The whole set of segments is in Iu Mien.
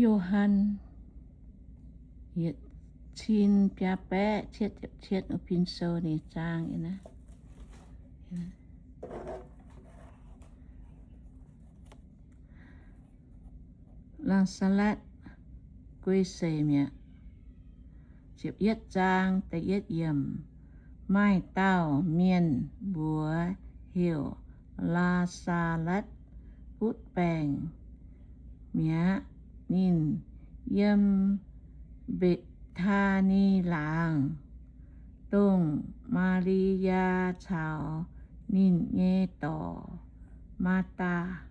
Yo^han yietc cin biaa baeqv cietv ziepc cietv, pin sou ninh zaang. Laa^saa^latv guei seix mi'aqv. Ziepc yietv zaang da'yietv yiemc. Maaih dauh mienh mbuox heuc Laa^saa^latv butv baengc mi'aqv. Ninh yiem Mbetc^taa^ni Laangz, dongh Maa^li^yaa caux ninh nyei dorc, Maa^taa,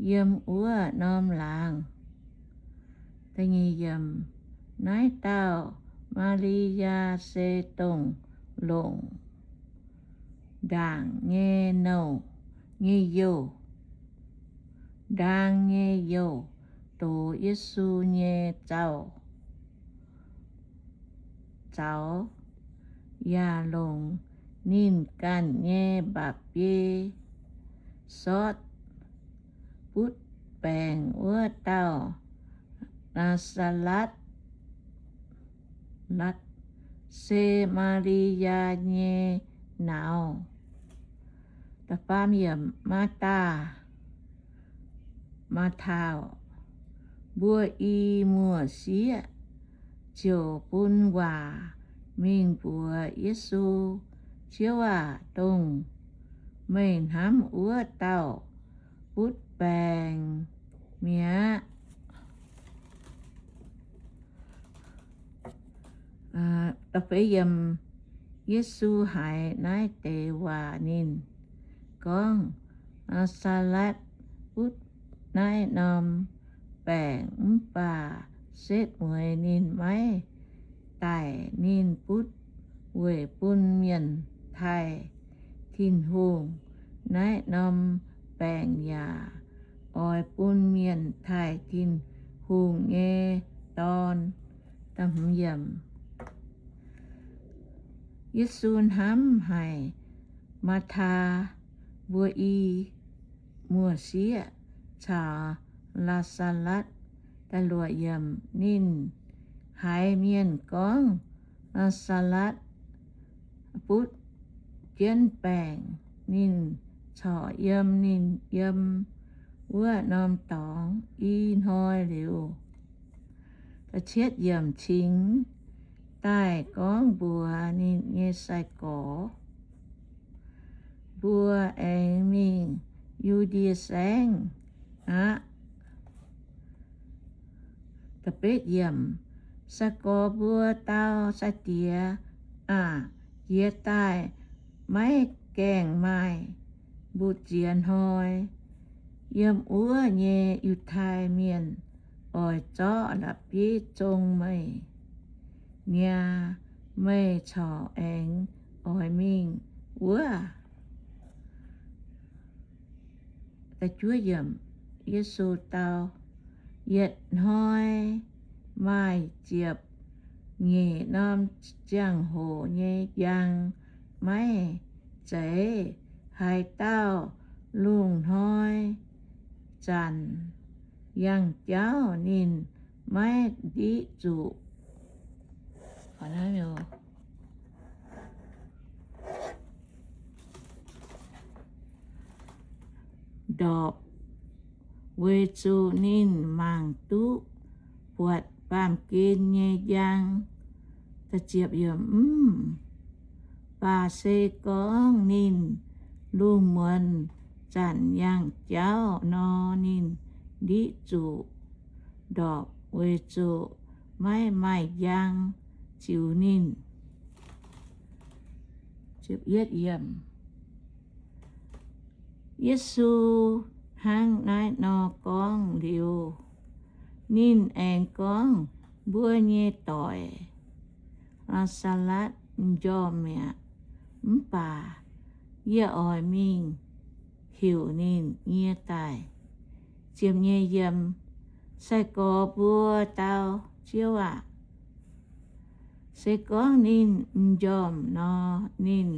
yiem wuov norm laangz. Naaiv dauh Maa^li^yaa se dongh longc ndaangc nyei nouh nyei youh, ndaang nyei youh dox Yesu nyei zaux, zaux, yaac longc ninh ganh nyei mba'biei sortv butv baengc wuov dauh Laa^saa^latv. Latv se Maa^li^yaa nyei nauz. Maa^taa, Maa^taa, mbuo i muoz-sieqv ziouc bun waac mingh mbuox Yesu, Ziouv aac, dongh meih hnamv wuov dauh butv baengc mi'aqv. Yesu haiz naaiv deix waac ninh gorngv, Laa^saa^latv butv naaiv norm baengc mv baac setv mueiz ninh maiv daic. Ninh butv weic bun mienh taaih Tin-Hungh. Naaiv norm baengc yaac oix bun mienh taaih Tin-Hungh nyei dorn. Yesu hnamv haic Maa^taa, mbuo i muoz-sieqv, caux Laa^saa^latv. Ninh haiz mienh gorngv Laa^saa^latv butv jienv baengc, ninh corc yiem ninh yiem wuov norm dorngx i hnoi liuz, cingx daaih gorngv mbuox ninh nyei sai-gorx, Mbuo aengx mingh Yu^ndie Saengv aqv. Sai-gorx mbuo dau, Sai-Diex aah! Jiex daaih maiv gaengh maaih mbu'ziex hnoi. Yiem wuov nyei Yiutai Mienh oix zorqv la'bieiv zong meih niaa. Meih corc aengx oix mingh wuov? Yesu dau, Yietc hnoi maaih ziepc nyeic norm ziangh hoc nyei njang. Maiv zeiz haaix dauh lungh hnoi zanc yangh jauv ninh maiv ndiqv zuqc. Ndorpc, weic zuqc ninh mangc duqv buatc baamh gen nyei njang. Mv baac se gorngv ninh lungh muonz zanc yangh jauv nor, ninh ndiqv zuqc ndorpc, weic zuqc maiv maaih njang ziux ninh. Yesu hnangv naaiv nor gorngv liuz, ninh aengx gorngv, Mbuo nyei doic, Laa^saa^latv, m'njormh mi'aqv. Mv baac yie oix mingh heuc ninh nyie daaih. Ziepc nyeic yiem, Sai-gorx mbuo dau, Ziouv aah! Se gorngv ninh m'njormh nor, ninh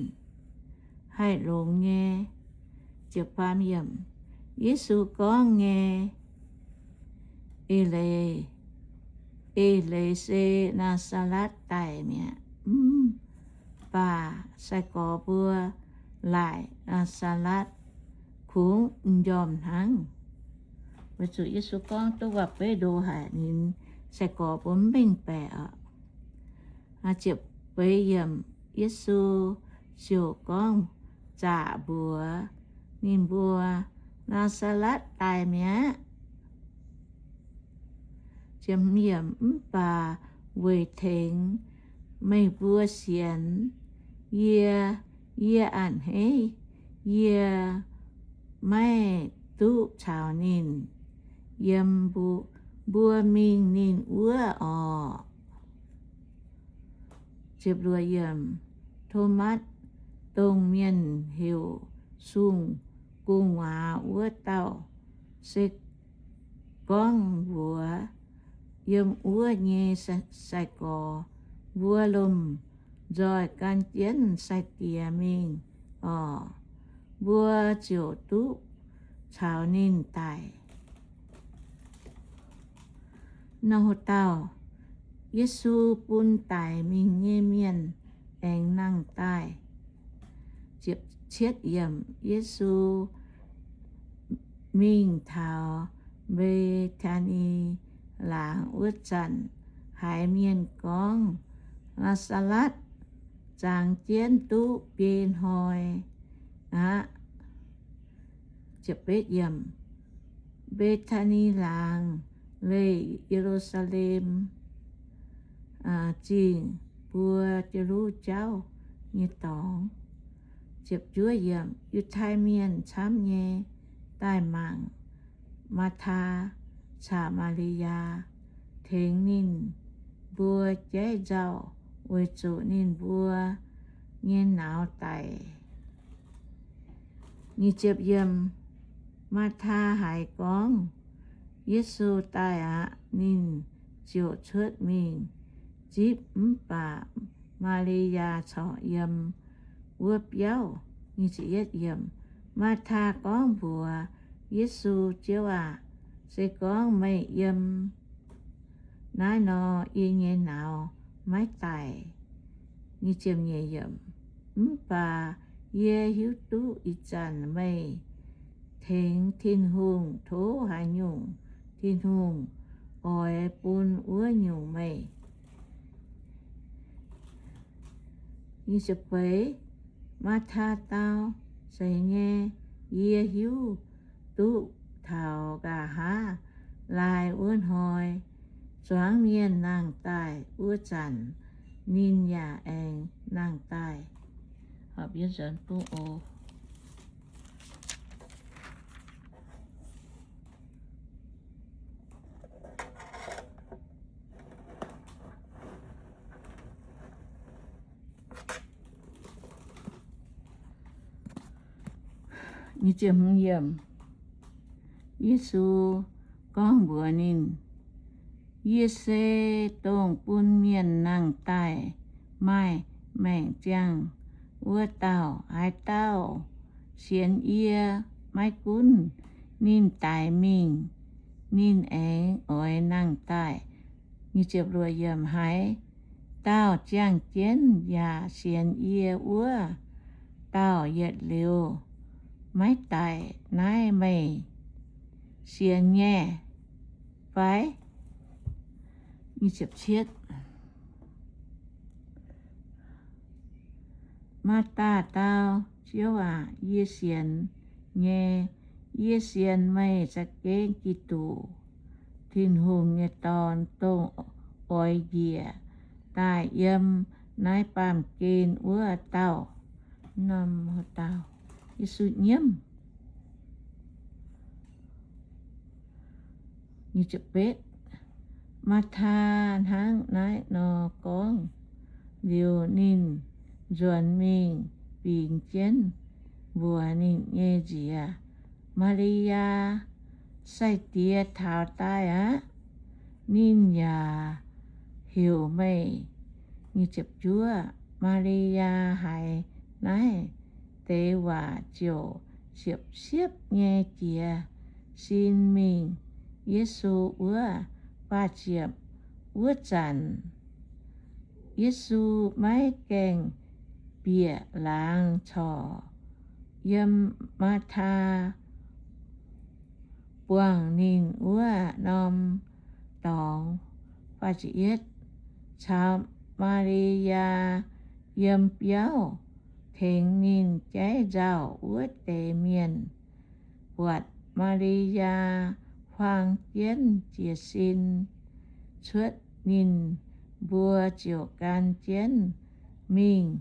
haih longx nyei. Yesu gorngv nyei eix leiz, eix leiz se Naa^saa^letv daic mi'aqv. Mv baac sai-gorx mbuo laaic Naa^saa^letv kungx m'njormh hnangv. Weic zuqc Yesu gorngv duqv waac-beiv ndo haic, ninh sai-gorx mbuo mv mengh baeqc oc. Ziepc feix yiemc, Yesu ziouc gorngv zaqc mbuox ninh mbuo, Naa^saa^letv daic mi'aqv. Mv baac weic tengx meih mbuo sienx yie, yie a'hneiv yie maiv duqv caux ninh yiem mbuo mingh ninh wuov orqc. Tomatv, dongh mienh heuc Sung-Gu'nguaaz wuov dauh, se gorngv mbuox yiem wuov nyei sai-gorx mbuo lomh nzoih gan jienv sai-diex mingh orqc, mbuo ziouc duqv caux ninh daic. Nor dauh, Yesu bun daic mingh nyei mienh aengx nangh daaih. Yesu mingh taux Mbe^taa^ni Laangz wuov zanc, haiz mienh gorngv, Naa^saa^letv zangx jienv duqv biei hnoi aqv. Mbe^taa^ni Laangz leih Ye^lu^saa^lem Zingh buo Ziouv jauv nyei dorngx. Yiutai Mienh camv nyei daaih mangc Maa^taa caux Maa^li^yaa tengx ninh mbuo jaiv nzauh, weic zuqc ninh mbuo nyei nauz daic. Maa^taa haiz gorngv Yesu daaih aqv, ninh ziouc cuotv mingh zipv, mv baac Maa^li^yaa corc yiem wuov biauv. Maa^taa gorngv mbuox Yesu, Ziouv aah! Se gorngv meih yiem naaiv nor, yie nyei nauz maiv daic. Mv baac yie hiuv duqv ih zanc meih tengx Tin-Hungh tov haaix nyungc, Tin-Hungh oix bun wuov nyungc meih. Maa^taa dau, Zeiz nyei, yie hiuv duqv taux nqa'haav laai wuov hnoi, zuangx mienh nangh daaih wuov zanc, ninh yaac aengx nangh daaih. Yesu gorngv mbuox ninh, Yie se dongh bun mienh nangh daaih maaih maengc ziangh wuov dauh. Haaix dauh sienx yie, maiv gunv ninh daix mingh, ninh aengx oix nangh daaih. Haaix dauh ziangh jienv yaac sienx yie wuov dauh yietc liuz maiv daic. Naaiv meih sienx nyei fai? Maa^taa dau, Ziouv aac, yie sienx nyei. Yie sienx meih za'gengh Giduc, Tin-Hungh nyei Dorn, dongh oix njiec daaih yiem naaiv baamh gen wuov dauh. Yesu nyiemv. Maa^taa hnangv naaiv nor gorngv liuz, ninh nzuonx mingh bingx jienv mbuox ninh nyei nziex, Maa^li^yaa, sai-diex taux daaih aqv. Ninh yaac heuc meih. Maa^li^yaa haiz naaiv deix waac ziouc siepv-siepv nyei jiez sin mingh Yesu wuov. Faah ziepc, wuov zanc Yesu maiv gaengh bieqc laangz corc, yiem Maa^taa buangh ninh wuov norm dorngx caux Maa^li^yaa yiem biauv tengx ninh jaiv nzauh wuov deix mienh. Buatc Maa^li^yaa huaang jienv jiez sin cuotv, ninh mbuo ziouc gan jienv mingh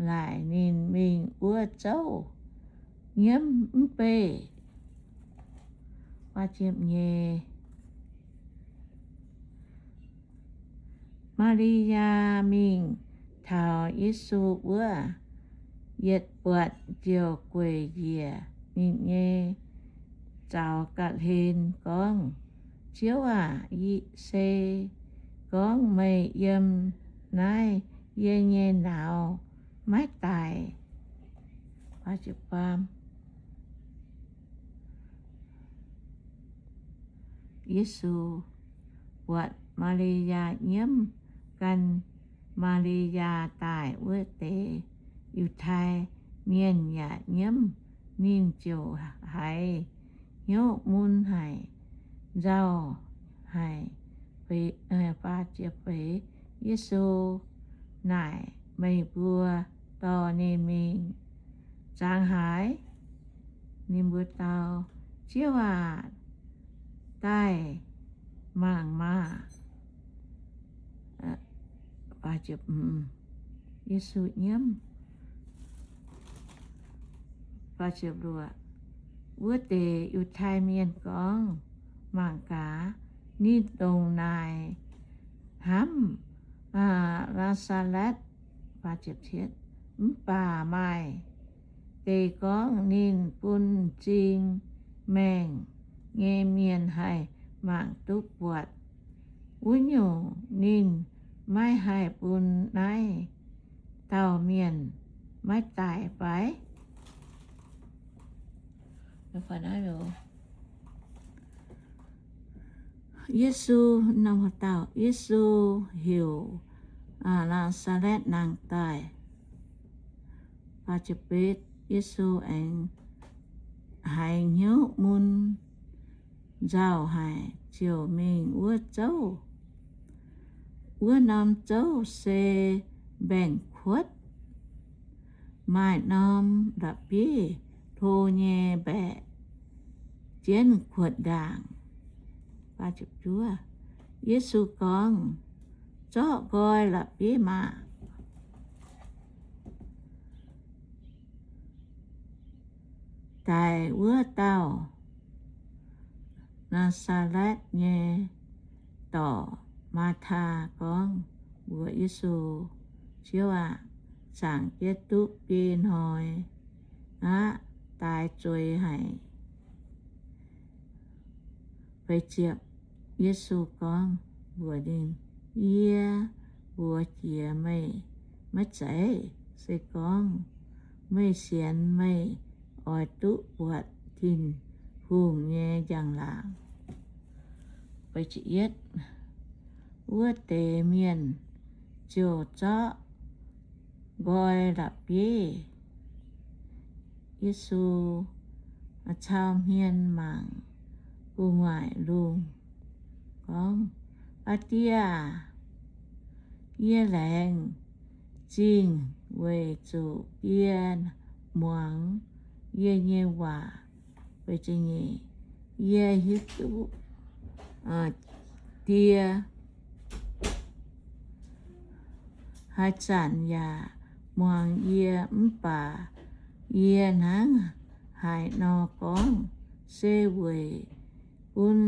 laaic ninh mingh wuov zouv nyiemv mv beih. Maa^li^yaa mingh taux Yesu wuov, yietc buatc ziouc gueic njiec ninh nyei zaux ga'hlen gorngv, Ziouv aac, se gorngv meih yiem naaiv, yie nyei nauz maiv daic. Yesu buatc Maa^li^yaa nyiemv, gan Maa^li^yaa daaih wuov deix Yiutai Mienh yaac nyiemv. Ninh ziouc haiz hnyouv mun haic, nzauh haic. Yesu naaic, Meih mbuo dorh ninh mingh. Zaangc haaix? Ninh mbuo dau, Ziouv aac, daaih mangc maah! Yesu nyiemv. Wuov deix Yiutai Mienh gorngv, Mangc gaax, ninh dongh naaic hnamv Laa^saa^latv, mv baac maaih deix gorngv ninh bun m'zing maengh nyei mienh haih mangc duqv buatc. Wuov nyungc, ninh maiv haih bun naaiv dauh mienh maiv daic fai? Yesu, Yesu heuc Laa^saa^latv nangh daaih. Yesu aengx haiz hnyouv mun nzauh haic, ziouc mingh wuov zouv. Wuov norm zouv se mbaengx-kuotv, maaih norm la'bieiv hlo nyei mbaeqc jienv kuotv ndaangc. Yesu gorngv, Zorqv nqoi la'bieiv maah! Daic wuov dauh Naa^saa^letv nyei dorc, Maataa, gorngv mbuox Yesu, Ziouv aah! Zaangc jienv duqv biei hnoi aqv. Daaix zueiz haic. Yesu gorngv mbuox ninh, Yie mbuox jiex meih, maiv zeiz? Se gorngv meih sienx, meih oix duqv buatc Tin-Hungh nyei njang-laangc. Wuov deix mienh ziouc zorqv nqoi la'bieiv. Yesu cau hmien mangc gu'nguaaic lungh gorngv, Aa Die aah! Yie laengz zingh weic zuqc Die muangx yie nyei waac. Yie hiuv duqv Die haaix zanc yaac muangx yie, mv baac yie hnangv haaix nor gorngv se weic bun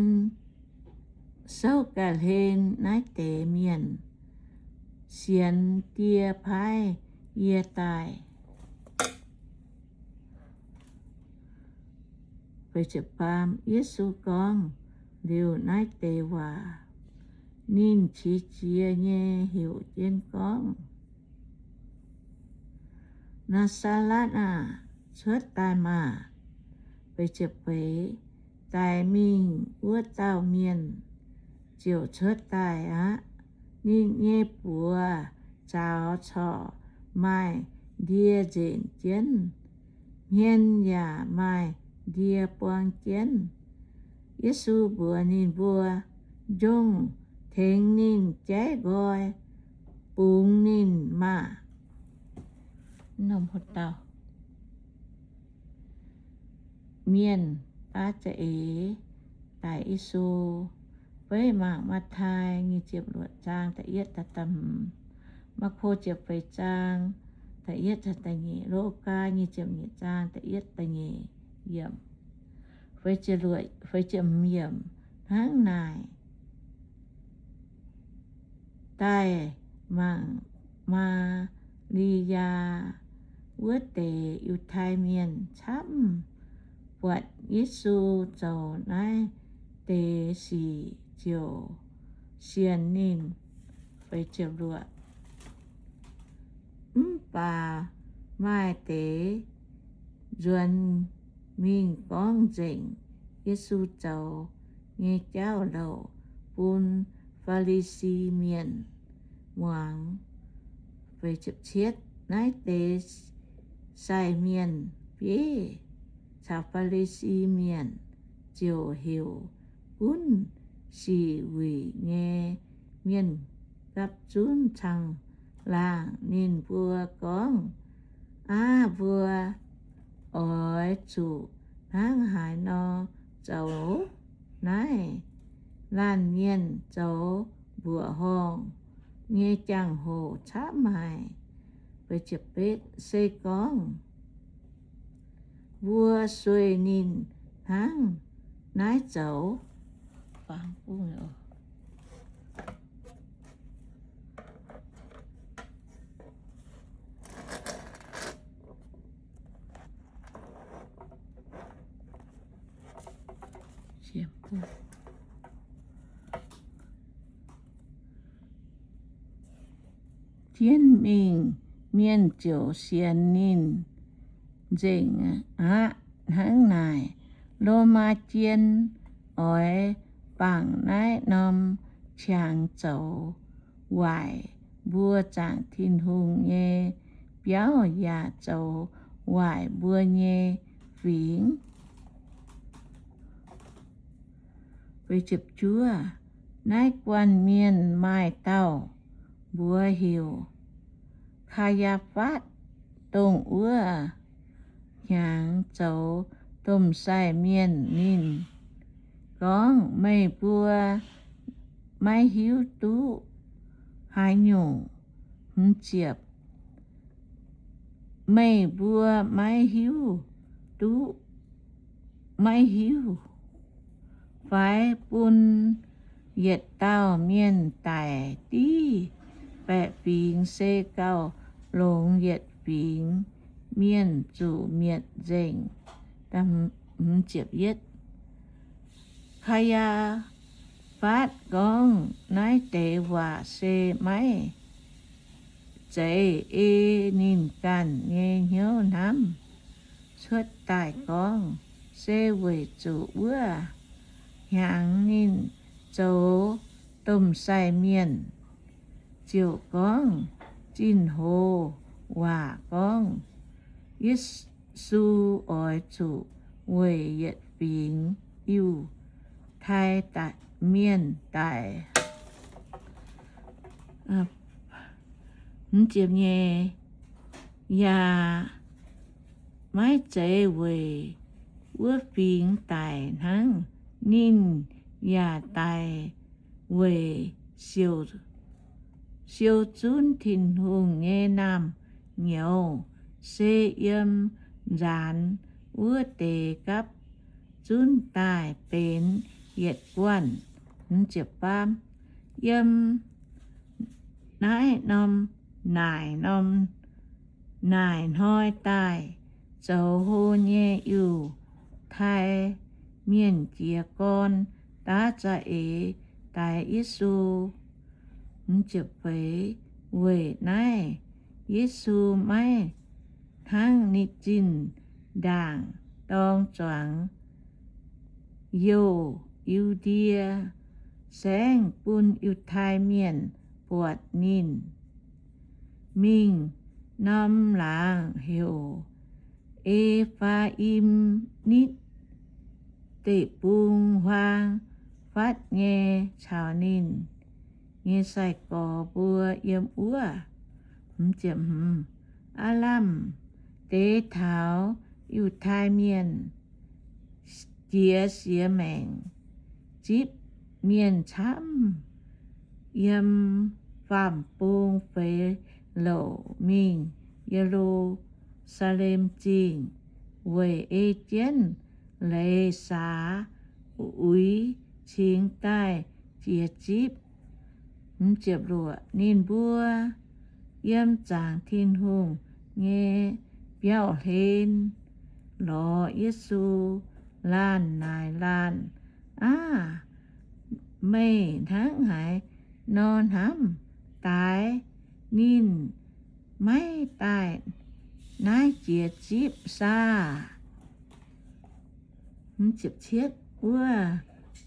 souv ga'hlen naaiv deix mienh sienx Die paaiv yie daaih. Yesu gorngv liuz naaiv deix waac, ninh qiex jiez nyei heuc jienv gorngv, Naa^saa^letv aah! Cuotv daaih maah! Feix ziepc feix, daic mingh wuov dauh mienh ziouc cuotv daaih aqv. Ninh nyei buoz zaux corc maaih ndie nzenc jienv, hmien yaac maaih ndie buang jienv. Yesu mbuox ninh mbuo, Njongh tengx ninh jaiv nqoi, bungx ninh maah! Mienh baav za'eix daic Yesu. Feix mangc Matv^taai nyic ziepc luoqc zaang da'yietv da'hmz, Maako ziepc feix zaang da'yietv caux da'nyeic, Logaa nyic ziepc nyeic zaang da'yietv da'nyeic yiemc. Feix ziepc hmz yiemc. Hnangv naaic, daaih mangc Maa^li^yaa wuov deix Yiutai Mienh camv buatc Yesu zoux naaiv deix sic ziouc sienx ninh. Mv baac maaih deix nzuonx mingh gorngv nzengc Yesu zoux nyei jauv-louc bun Faa^li^si Mienh muangx. Naaiv deix sai mienh bieiv caux Faa^li^si Mienh ziouc heuc gunv sic wuic nyei mienh gapv zunv caangh laangh. Ninh mbuo gorngv, Aav, mbuo oix zuqc hnangv haaix nor zoux? Naaiv laanh mienh zoux mbuoqc horngh nyei jangx-hoc camv haic. Se gorngv mbuo sueih ninh hnangv naaiv zoux, jienv mingh, mienh ziouc sienx ninh nzengc aqv. Hnangv naaic, Lomaa jien oix bangc naaiv norm qangx zoux waaic mbuo zaangc Tin-Hungh nyei biauv yaac zoux waaic mbuo nyei fingx. Naaiv guanh mienh maaih dauh mbuox heuc Kaa^yaa^fatv, dongh wuov hnyangx zoux domh sai mienh. Ninh gorngv, Meih mbuo maiv hiuv duqv haaix nyungc. Meih mbuo maiv hiuv duqv, maiv hiuv fai bun yietc dauh mienh daic div baeqc fingx, se gauh longx yietc fingx mienh zuqc mietc nzengc. Kaa^yaa^fatv gorngv naaiv deix waac se maiv zeiz ei ninh ganh nyei hnyouv hnamv cuotv daaih gorngv, se weic zuqc wuov hnyangx ninh zoux domh sai mienh ziouc gorngv zinh hoz waac gorngv, Yesu oix zuqc weic yietc fingx Yiutai Mienh daic. Yaac maiv zeiz weic wuov fingx daic hnangv. Ninh yaac daic weic siou zunv Tin-Hungh nyei naamh nyouz, se yiem nzaanx wuov deix gapv zunv daaih benx yietc guanh. Yiem naaiv norm naaic norm naaic hnoi daaih zoux hlo nyei Yiutai Mienh jiez gorn daav za'eix daix Yesu. Weic naaiv Yesu maiv hnangv ninh zinh ndaangc dorng zuangx youh Yu^ndie Saengv bun Yiutai Mienh buatc ninh, mingh norm laangz heuc E^faa^im Nitv Deic-Bung huaang fatv nyei caux ninh nyei sai-gorx mbuo yiem wuov. Aav lamh deix taux Yiutai Mienh jiex siex maengc, zipv mienh camv yiem faam-bung feix louc mingh Ye^lu^saa^lem Zingh weic ei jienv leiz saax uix cingx daaih jiex zipv. Ninh mbuo yiem zaangc Tin-Hungh nyei biauv-hlen lorz Yesu, laanh naaic laanh, Aav, meih hnangv haaix nor hnamv daix ninh maiv daaih naaiv jiex zipv saah? Wuov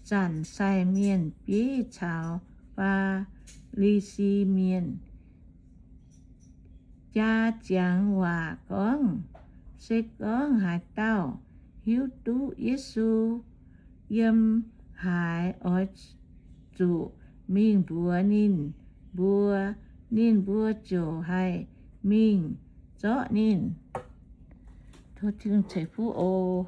zanc sai mienh bieiv caux Faa^li^si Mienh jaa ziangx waac gorngv, Se gorngv haaix dauh hiuv duqv Yesu yiem haaix, oix zuqc mingh mbuox ninh mbuo, ninh mbuo ziouc haih mingh zorqv ninh. Tov Tin-Hungh ceix fuqv oc.